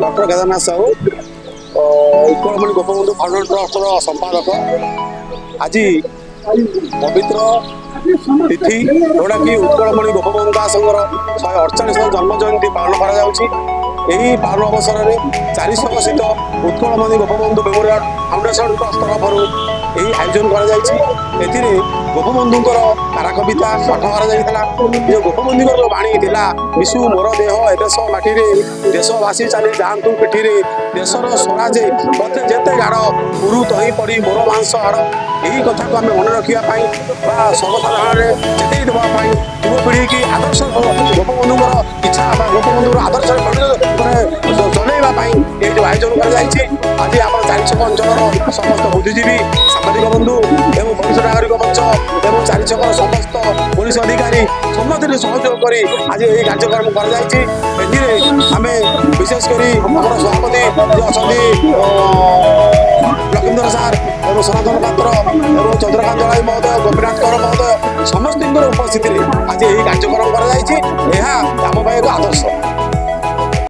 Doctor Kedarnath Sahu, Utkalmani Gopabandhu foundation ଟ୍ରଷ୍ଟର ସମ୍ପାଦକ। ଆଜି ପବିତ୍ର ତିଥି, ଯେଉଁଟାକି ଉତ୍କଳମଣି ଗୋପବନ୍ଧୁ ଦାସଙ୍କର 148 ଜନ୍ମ ଜୟନ୍ତୀ ପାଳନ କରାଯାଉଛି। ଏହି ପାଳନ ଅବସରରେ 400 ସ୍ଥିତ Utkalmani Gopabandhu memorial foundation trust ତରଫରୁ ଏହି ଆୟୋଜନ କରାଯାଇଛି। ଏଥିରେ ଗୋପବନ୍ଧୁଙ୍କର କାରା କବିତା ପାଠ କରାଯାଇଥିଲା। ଯେଉଁ ଗୋପବନ୍ଧୁଙ୍କର ଯେଉଁ ବାଣୀ ଥିଲା, "ମିଶୁ ମୋର ଦେହ ଏ ଦେଶ ମାଟିରେ, ଦେଶବାସୀ ଚାଲି ଯାଆନ୍ତୁ ପିଠିରେ, ଦେଶର ସ୍ୱରାଜେ ମତେ ଯେତେ ଗାଡ଼, ପୁରୁ ତହିଁ ପଡ଼ି ମୋର ମାଂସ ହାଡ଼", ଏହି କଥାକୁ ଆମେ ମନେ ରଖିବା ପାଇଁ ବା ସର୍ବସାଧାରଣରେ ଚେତେଇ ଦେବା ପାଇଁ, ଯୁବପିଢ଼ିକି ଆଦର୍ଶ ଗୋପବନ୍ଧୁଙ୍କର ଇଚ୍ଛା ବା ଗୋପବନ୍ଧୁଙ୍କର ଆଦର୍ଶରେ ମାନେ ଚଲେଇବା ପାଇଁ ଏହି ଯେଉଁ ଆୟୋଜନ କରାଯାଇଛି। ଆଜି ଆମର ଚାରିଛକ ଅଞ୍ଚଳର ସମସ୍ତ ବୁଦ୍ଧିଜୀବୀ, ସାମ୍ବାଦିକ ବନ୍ଧୁ ଏବଂ ବରିଷ୍ଠ ନାଗରିକ ମଞ୍ଚ ଏବଂ ଚାରିଛକର ସମସ୍ତ ପୋଲିସ ଅଧିକାରୀ ସମସ୍ତେ ସହଯୋଗ କରି ଆଜି ଏହି କାର୍ଯ୍ୟକ୍ରମ କରାଯାଇଛି। ଏଥିରେ ଆମେ ବିଶେଷ କରି ଆମର ସଭାପତି ଯିଏ ଅଛନ୍ତି ଲକ୍ଷ୍ମୀଧର ସାର୍ ଏବଂ ସନାତନ ପାତ୍ର ଏବଂ ଚନ୍ଦ୍ରକାନ୍ତ ଦଳାଇ ମହୋଦୟ, ଗୋପୀନାଥ କର ମହୋଦୟ, ସମସ୍ତଙ୍କର ଉପସ୍ଥିତିରେ ଆଜି ଏହି କାର୍ଯ୍ୟକ୍ରମ କରାଯାଇଛି। ଏହା ଆମ ପାଇଁ ଏକ ଆଦର୍ଶ।